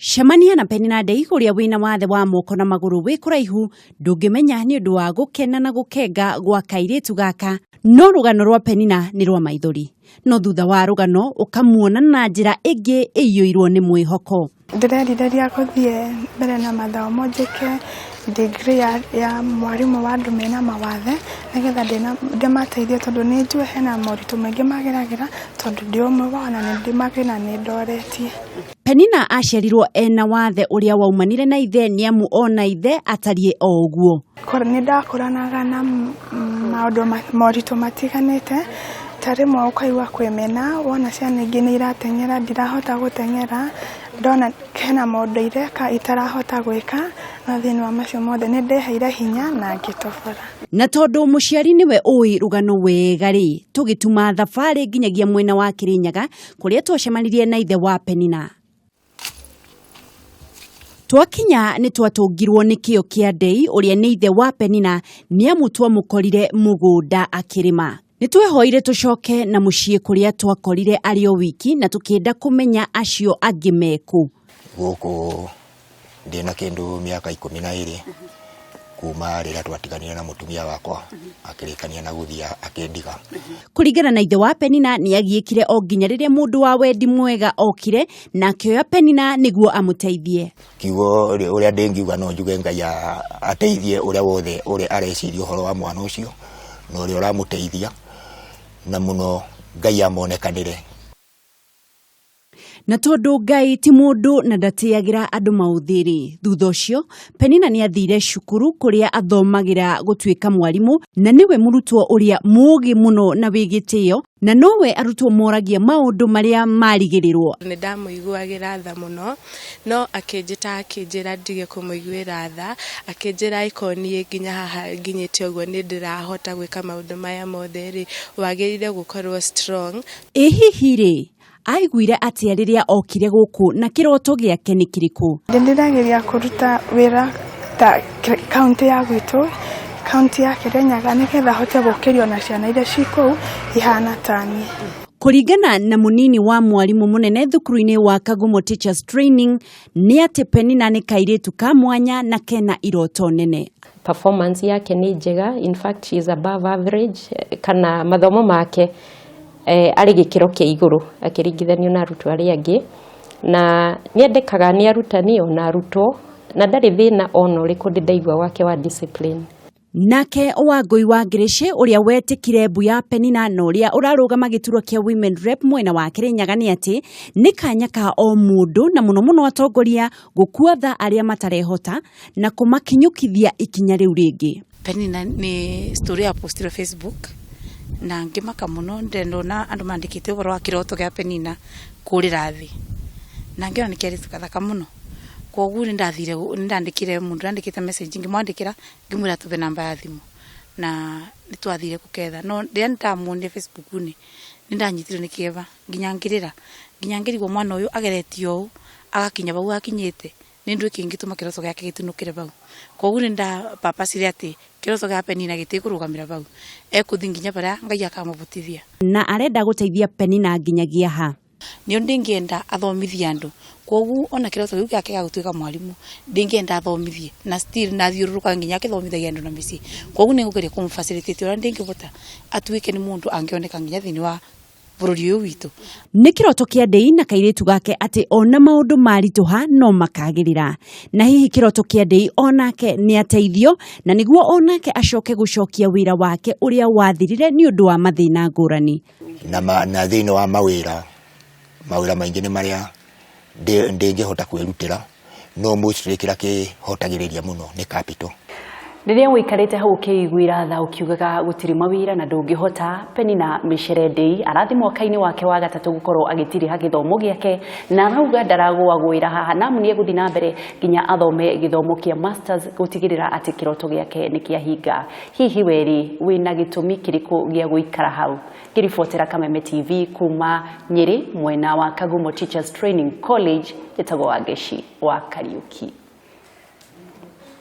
Cemania na Penina Ndei ũrĩa wĩna wathe wa moko na magũrũ wĩ kũraihu ndũngĩmenya nĩ ũndũ wa gũkena na gũkenga gwa kairĩtu gaka. No rũgano rwa Penina nĩ rwa maithori, no thutha wa rũgano ũkamuona na njĩra ĩngĩ ĩiyũirwo nĩ mwĩhoko. Ndĩrerirĩria gũthiĩ mbere na mathomo, njĩke degree ya mwarimũ wa andũ mena mawathe, nĩgetha ndĩmateithie, tondũ nĩ njũĩ hena moritũ maingĩ mageragĩra, tondũ ndĩ ũmwe wao na nĩ mathĩna nĩ ndoretie. Penina aciarirwo ena wathe ũrĩa waumanire na ithe, nĩamu ona ithe atariĩ o ũguo. Nĩ ndakũranaga na maũndũ, moritũ matiganĩte, ta rĩmwe ũkaigua kwĩmena, wona ciana ingĩ nĩ irateng'era, ndirahota gũteng'era, ndona hena maũndũ ireka itarahota gwĩka, no thĩinĩ wa macio mothe nĩ ndeheire hinya na ngĩtobora. Na tondũ mũciari nĩwe ũĩ rũgano wega rĩ, tũgĩtuma thabarĩ nginyagia mwena wa Kĩrĩnyaga kũrĩa twacemanirie na ithe wa Penina. Twakinya nĩ twatũngirwo nĩ kĩo kĩa Ndei ũrĩa nĩ ithe wa Penina, nĩamu twamũkorire mũgũnda akĩrĩma. Nĩ twehoire tũcoke na mũciĩ kũrĩa twakorire arĩ o wiki na tũkĩenda kũmenya acio angĩ mekũ. Gũkũ ndĩna kĩndũ mĩaka 12 kuma rĩrĩa twatiganire na mũtumia wakwa, akĩrĩkania na gũthiĩ akĩndiga. Kũringana na ithe wa Penina, nĩ agiĩkire o nginya rĩrĩa mũndũ wa wendi mwega okire na akĩoya Penina nĩguo amũteithie. Kiugo ũrĩa ndĩngiuga, no njuge Ngai ateithie ũrĩa wothe ũrĩa areciria ũhoro wa mwana ũcio na ũrĩa ũramũteithia, na mũno Ngai amonekanĩre. Na tondũ Ngai ti mũndũ na ndatĩagĩra andũ maũthĩ-rĩ, thutha ũcio Penina nĩ athire cukuru kũrĩa athomagĩra gũtuĩka mwarimũ, na nĩwe mũrutwo ũrĩa mũũgĩ mũno na wĩ gĩtĩo, na nowe arutwo moragia maũndũ marĩa marigĩrĩrwo. Nĩ ndamũiguagĩra tha mũno, no akĩnjĩta, akĩnjĩra ndige kũmũiguĩra tha, akĩnjĩra angĩkorwo niĩ nginya haha nginyĩte ũguo nĩ ndĩrahota gwĩka maũndũ maya mothe rĩ, wagĩrĩire gũkorwo strong. Ĩ hihi rĩ, aiguire atĩa rĩrĩa okire gũkũ na kĩroto gĩake nĩ kĩrĩkũ? Ndĩrageria kũruta wĩra ta kaunti ya gwitũ, kaunti ya Kĩrĩnyaga, nĩgetha hote gũkĩrio na ciana iria ci kũu ihana ta niĩ. Kũringana na mũnini wa mwarimũ mũnene thukuru-inĩ wa Kagumo Teachers Training, nĩ atĩ Penina nĩ kairĩtu ka mwanya na kena iroto nene. Performance yake nĩ njega, in fact she is above average, kana mathomo make arĩ gĩkĩro kĩa igũrũ akĩringithanio na arutwo arĩa angĩ, na nĩendekaga nĩ arutani ona arutwo, na ndarĩ thĩna ona ũrĩkũ ndĩ ndaigua wake wa discipline. Nake Wangũi wa Ngĩrĩcĩ ũrĩa wetĩkire mbu ya Penina na ũrĩa ũrarũgama gĩturwa kĩa Women Rep mwena wa Kĩrĩnyaga nĩ atĩ nĩ kanya ka o mũndũ na mũno mũno atongoria gũkua tha arĩa matarehota na kũmakinyũkithia ikinya rĩu rĩngĩ. Penina nĩ story ya postirwo Facebook na ngĩmaka mũno, ndona andũ mandĩkĩte ũhoro wa kĩroto gĩa Penina kũrĩra thĩ, na ngĩona nĩ kĩarĩtu gathaka mũno, koguo nĩ ndathire nĩ ndandĩkire mũndũ ndandĩkĩte message, ngĩmwandĩkĩra, ngĩmwĩra atũhe namba ya thimũ, na nĩ twathire gũketha. No rĩrĩa ndamuonire Facebook-inĩ, nĩ ndanyitirwo nĩ kĩeva nginya ngĩrĩra, nginya ngĩrigwo mwana ũyũ ageretio ũũ agakinya bau akinyĩte, nĩ ndũ kĩngĩtũma kĩroto gĩake gĩtunũkĩre bau. Koguo nĩ ndapapacire atĩ kĩroto gĩa Penina gĩtikũrũgamĩra bau, ekũthi nginya barĩa Ngai akamũbotithia. Na arenda gũteithia Penina nginyagia ha? Nĩo ndingĩenda athomithie andũ, koguo ona kĩroto kĩu gĩake gĩa gũtuĩka mwarimũ ndingĩenda athomithie na still nathiũrũrũka nginya akĩthomithagia andũ na mĩciĩ. Koguo nĩ ngũgeria kũmũ facilitate ũrĩa ndingĩhota atuĩke nĩ mũndũ angĩoneka nginya thĩinĩ wa bũrũri ũyũ witũ. Nĩ kĩroto kĩa Ndei na kairĩtu gake atĩ ona maũndũ maritũha no makagĩrĩra. Na hihi kĩroto kĩa Ndei onake nĩ ateithio na nĩguo onake acoke gũcokia wĩra wake ũrĩa wathirire nĩ ũndũ wa mathĩna ngũrani. Na thĩinĩ wa mawĩra maingĩ nĩ marĩa ndĩngĩhota kwĩrutĩra, no mostly kĩrĩa kĩhotagĩrĩria mũno nĩ capital. Rĩrĩa ũikarĩte hau ũkĩiguĩra tha ũkiugaga gũtirĩ mawĩra na ndũngĩhota, Penina Micere Ndei arathi mwaka-inĩ wake wa gatatũ gũkorwo agĩtiriha gĩthomo gĩake, na arauga ndaragũagũĩra haha namu nĩ egũthiĩ na mbere nginya athome gĩthomo kĩa masters gũtigĩrĩra atĩ kĩroto gĩake nĩ kĩahinga. Hihi werĩ wĩna gĩtũmi kĩrĩkũ gĩa gũikara hau? Ngĩribotera Kameme TV kuma Nyĩrĩ mwena wa Kagumo Teachers Training College, njĩtagwo Wangeci wa Kariuki.